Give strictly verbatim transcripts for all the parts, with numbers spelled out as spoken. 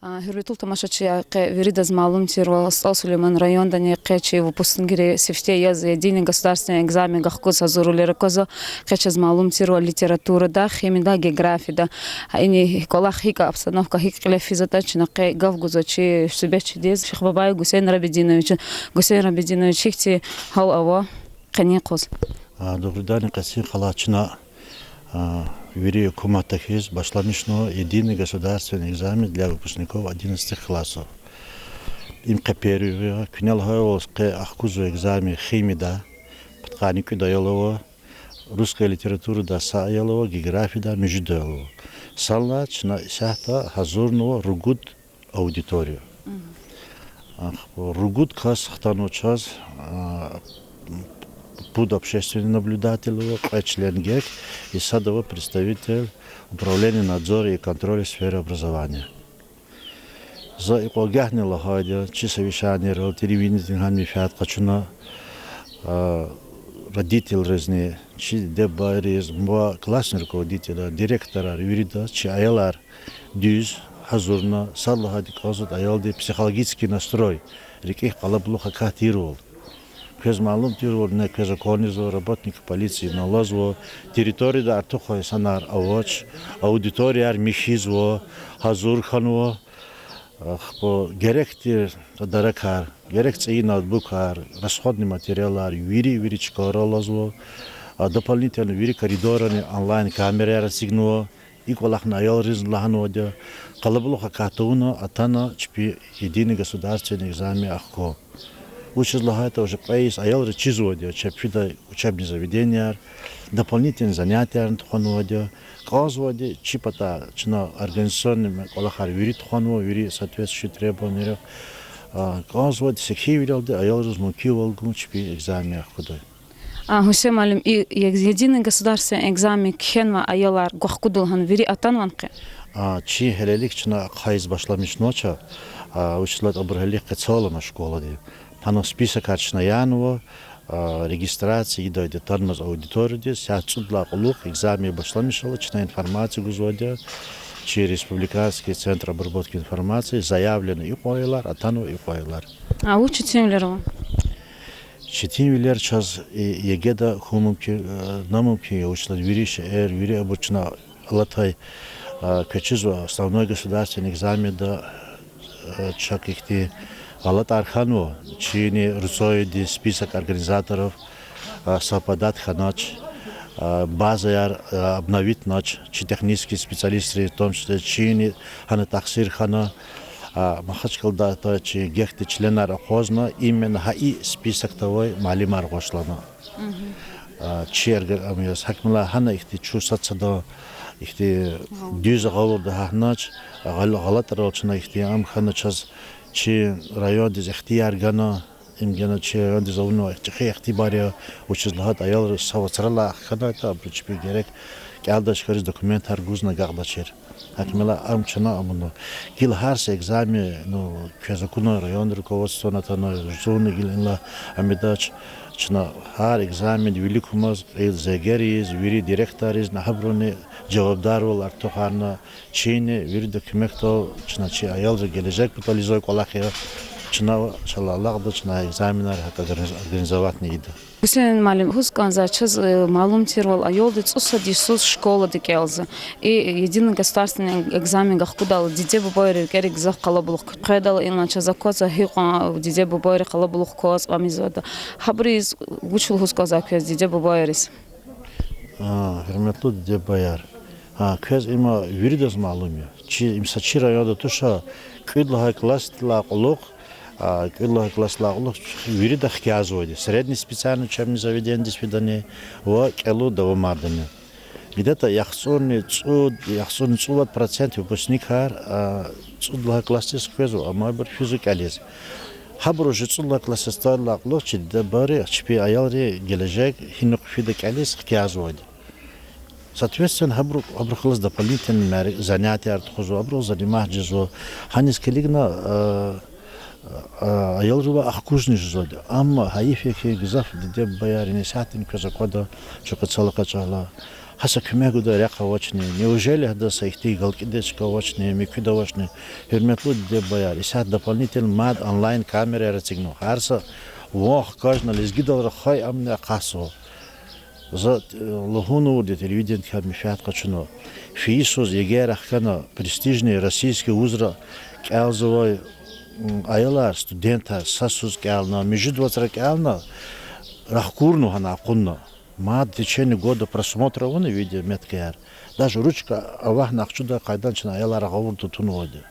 А, гьуьрметлу тамашачияр, къе виридаз малум тирвал, СтӀал Сулейман райондани къе чи выпускникри сифте яз единый государственный экзамен гахкуз гьазурвилер аквазва. Къе чаз малум тирвал, литературада, химияда, географияда. А, ини кӀвалах гьикӀ, обстановка гьикӀ кьиле физватӀа, чна къе гаф гузва чи суьгьбетчидиз, Шихбабаев Гусейн Рабидинович. Гусейн Рабидинович, гьихьтин гьал ава къенин юкъуз? А, дугъриданни, къенин юкъуз чна, а, вири гьукуматда хьиз башламишнава единый государственный экзамен для выпускников одиннадцатых классов. Им къе первый я, куьне лагьайвал, къе ахкузва экзамен химияда, пудкъанни кӀуьд аял ава, русский литературада са аял ава, географияда муьжуьд аял ава. Санлай чна исятда гьазурнава ругуд аудитория. Ахпа ругуд кас хтанва чаз, а, пуд общественный наблюдатель ава, кьве член ГЕК, и сад ава представитель управления надзора и контроля в сфере образования. За икьван гагьни лагьайди я, чи совещанийрал, телевидениедин гьа менфят къачуна, а, родителризни, чи диде-бубайриз ва классный руководительар, директорар, виридаз чи аялар дуьз гьазурна, сад лагьайди кӀанзаватӀа аялдин психологический настрой, рикӀик къалабулух акат тирвал. Квез малум тирвал, ина квез аквазнава, работник полиции ина алазва, территорияда артух инсанар авач, аудиторияяр михьизва, гьазур хьанва, ахпа герек тир тадаракар, герек цӀийи ноутбукар, расходный материалар, вири, вири чкайра алазва, а, дополнительно вири коридоррани онлайн камераяр эцигнава. И кӀвалахни аялриз лагьанвайди я, къалабулух акат тавуна атана чпи единый государственный экзамен ахкун. Вучиз лагьайтӀа уже кьве йис аялриз чизвайди я чеб фидай учебный заведенияр, дополнительный занятиярни тухванвайди я, кӀанзавайди я чи патай, чна организационный кӀвалахар вири тухванва, вири соответствующий требованийрихъ, а, кӀанзавайди я сехьивилелди аялриз мумкинвал гун чпи экзамен ахквадай. А, Гьуьсейн муаллим, и е-, единый государственный экзамен кхьенвай аялар гвахкуда лагьана вири атанвани къе? А, чи гьелелик чна ахъайиз башламишнавач, а, вучиз лагьайтӀа абур гьелелик къецел алама школади. Гьана списокар чна янава, а, регистрация ийидайди я атанмаз аудиториядиз, са цӀуд лагьай кьулухъ экзамен башламишайла чна информация гузвайди я чи республиканский центр обработки информации, заявлено икьван аялар, атанва икьван аялар. А вуч четинвилер ава? Четинвилер чаз, э, ЕГЭ-да хьун мумкин, э, намумкин я, вучиз лагьайтӀа вири шейэр, вири абур чна алатай, э, квез чизва основной государственный экзаменда, э, чак ихьтин гъалатӀар хьанва, чини РУЦО-дин список организаторов, э, совпадать хьанач, э, базаяр, э, обновитьнач, чи технический специалистри, в том числе, чини гьана тахсир хьана, а, Махачкъаладай чи ГЕК-дин членар акъвазна, именно гьа и списокда авай муаллимар гъваш лагьана. А, чи эрга-, ам яз, гьакӀ мила гьана ихьтин чун сад-садан ихьтин дуьз гъавурда гьатнач, гъал-, гъалатӀрал чна ихьтин ам хьана чаз чи райондиз ихтияр гана, им гена чи райондиз авунвай чӀехи ихтибар я, вучиз лагьайтӀа аялри са вацралай хьанайтӀа, абуру чпи герек кӀелдай чкайриз документар гуз агакьдачир. ГьакӀ мила ам чна авуна. Гила гьар са экзамен, ну, квез акуна, район руководствони атана, зунни гила инлай амидач, чна гьар экзамен виликамаз, кьил ЗЕГЭ-риз, вири директорризни, гьабуруни жавабдарвал артухарна, чини вирида куьмекдал чна чи аялрин гележег патал ийизвай кӀвалах я, чна чалай алакьда чна экзаменар гьакӀ организ-, организовать ийида. Гусейн муаллим, лугьуз кӀанзава чаз, э, малум тирвал, аялди цӀусад йисуз школада кӀелзава. И единый государственный экзамен гахкудайла диде-бубайри рикӀерик гзаф къалабулух къведайла, инлай чаз аквазва гьикьван диде-бубайри къалабулух кваз кьван ийизватӀа. Гьабуруз вуч лугьуз кӀанзава квез, диде-бубайриз? А, гьуьрметлу диде-бубаяр. А, квез им виридаз малум я. Чи, им са чи районда туш, кӀуьд лагьай классдилай кьулухъ, а, кӀуьд лагьай классдилай кьулухъ вирида хкязавайди, средний специальный учебный заведениедиз фидани ва кӀелун давамардани. Где-то яхцӀурни цӀуд, яхцӀурни цӀувад процент выпускникар, а, цӀуд лагьай классдиз хквезва, амма абур физва кӀелиз. Гьабур уже цӀуд лагьай классдиз атайдалай кьулухъ чи диде-бубайри чпин аялрин гележег гьинихъ фида кӀелиз хкязвайди. Соответственно, гьабуру-, гьабурухъ галаз дополнительный мярекат, занятияр тухузва, абурал занимать жезва. Гьаниз килигна, а, а, аялривай ахкужни жезвайди. Амма гьайиф я хьи, гзаф диде-бубаяр, исятдани квез аквада, чун къецел акъатайла, Гьа са куьмек гудай рехъ авачни, неужели гьада са ихьтин галкӀидай чка авачни, муькуьда авачни, гьуьрметлу диде-бубаяр, исятда дополнительно мад онлайн камераяр эцигнава, гьар са ван хкажна лезгидал рахай амни акъатзава. За, э, лугьун авурди телевидениедикай менфят къачуна. Фейи йисуз ЕГЭ-яр ахкана, престижный российский вузра кӀелзавай, м, аялар, студентар, са йисуз кӀелна, муьжуьд вацра кӀелна, рахкурнава гьана акъудна. Мад в течение года просмотр авуна видеометкаяр. Даже ручка авахьна ахчудай къайдада чна аялар гъавурда тунвайди.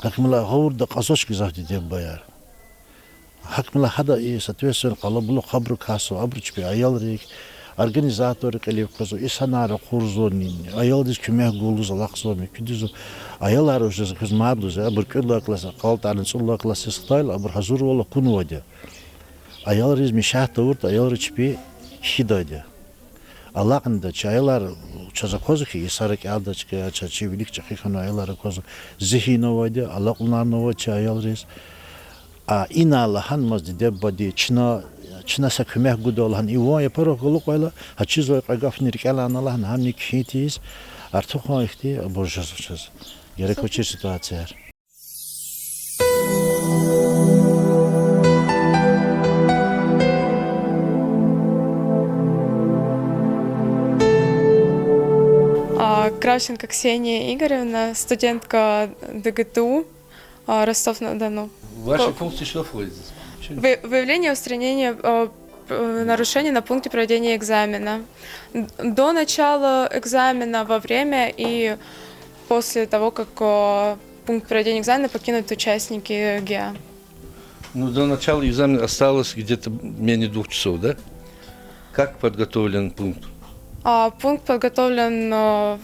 Гьакмила гъавурда кьазвач гзаф диде-бубаяр. Гьакмила гьада и, соответственно, къалабулух абуру касзава, абуру чпи аялрик, организаторри кьилив къвезва, инсанар ракъурзава, аялриз куьмек гуз алахъзава, муькуьдиз. Аялар уже за квез мад лугьуз, абур кӀуьд лагьай класс, акьалтӀарни цӀуд лагьай классдиз хтайла, абур гьазурвал акунвайди. Аялриз мешать тавуртӀа, аялри чпи кхьидайди. Алакьнидайди чи аялар, чаз аквазва хьи, йисара кӀелдачка, чаз чи вилик чӀехи хьанвай аялар аквазва, зигьин авайди, алакьунарни авайди чи аялриз. А ина лагьанмаз диде-бубади, чна, чна са куьмек гуда лагьана, и ван япарихъ галукьайла, гьа чизвай кьве гафни рикӀелай ана лагьана, гьамни кхьин тийиз, артухан ихьтин абур жезва чаз. Герек авачир ситуацияяр. А, Кравченко Ксения Игоревна, студентка ДГТУ, а, Ростов-на-Дону. В ваши Ко- функции что входит? Вы-, выявление и устранение, а, п-, нарушений на пункте проведения экзамена. Д-, до начала экзамена, во время и после того, как, а, пункт проведения экзамена покинут участники ГИА. Ну, до начала экзамена осталось где-то менее двух часов, да? Как подготовлен пункт? А, пункт подготовлен, а,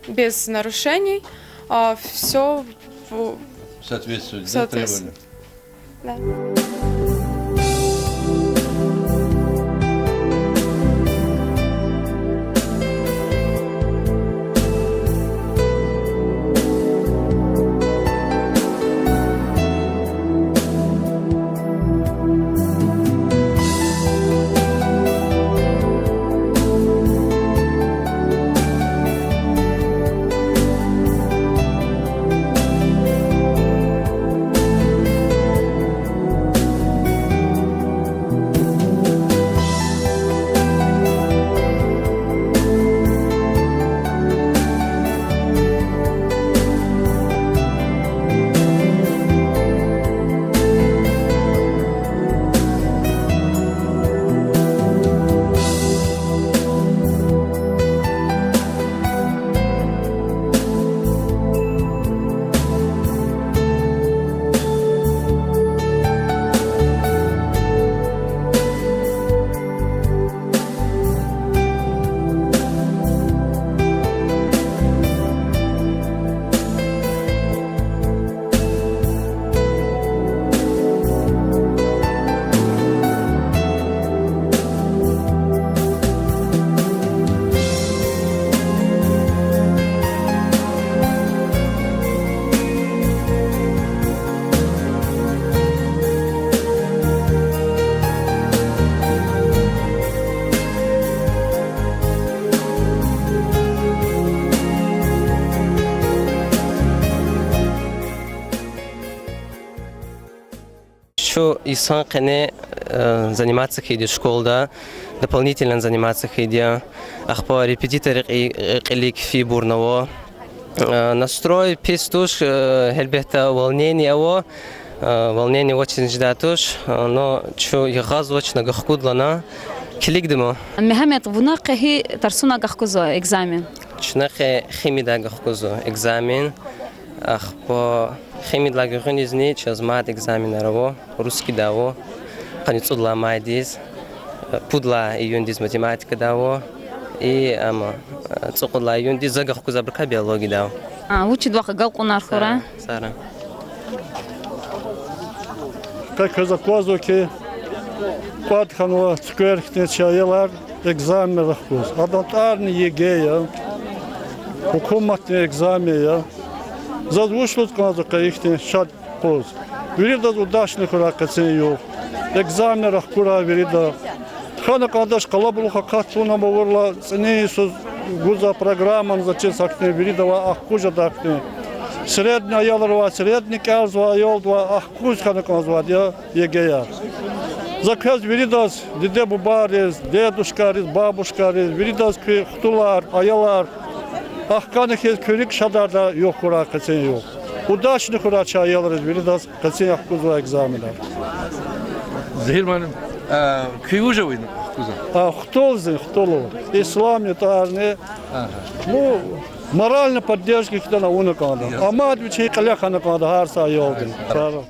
без нарушений. А, всё в, в соответствии, да, требованиям? Да. Чун йисан къене, э, заниматься хьайиди я школада, дополнительно заниматься хьайиди я, ахпа репетиторрин кьи-, кьилик фейибурни ава. Э, настрой пис туш, э, гьелбетда, волнение ава, э, волнение вачиз жедай туш, э, но чун ягъазва, чна агакьарнай килигда ман. Мегьамед, вуна къе гьи тарсунай агакьарзава экзамен? Чна къе химиядай агакьарзава экзамен. Ахпа химиядилай гуьгъуьнизни чаз мад экзаменар ава, русскийдай ава, къанни цӀуд лагьай майдиз, пуд лагьай июндиз математикадай ава, и, ам, цӀукьуд лагьай июндиз за агакьарзавайбурукай биологиядиз ава. А, вучиз вахъ агалкьунар хьурай? Сара. Къе квез аквазва хьи, кӀватӀ хьанва цуьквер хьтин чи аялар экзаменар куз. Адан тӀварни ЕГЭ я, гьукуматдин экзамен я. Заз вуч лугьуз кӀанзава къе ихьтин шад къуз? Виридаз удачный хьурай къенин югъ. Экзаменар акурай вирида. Хьана кӀандач, къалабулух акъатна, амма вирла цӀинин йисуз гузвай программани заз чиз ахьтин вирида авай ахкуз жедай хьтин. Средний аялривай, средний кӀелзавай аялдивай ахкуз хьана кӀанзавайди я ЕГЭ-яр. За квез виридаз, диде-бубайриз, дедушкайриз, бабушкайриз, виридаз куь хтулар, аялар ахкана хьиз, куь рикӀ шадардай югъ хьурай къенин югъ. Удачно хьурай чи аялриз виридаз къенин ахкузвай экзаменар. Зегьир муаллим, а, куьн вуж авуна ахкузвай? А, хтул зи, хтул ава. Ислам я тӀварни. Ага. Ну, моральный поддержка хьана авуна кӀанда. Ясно. Амад вичин кьиле хьана кӀанда гьар са аялдин. Ясно.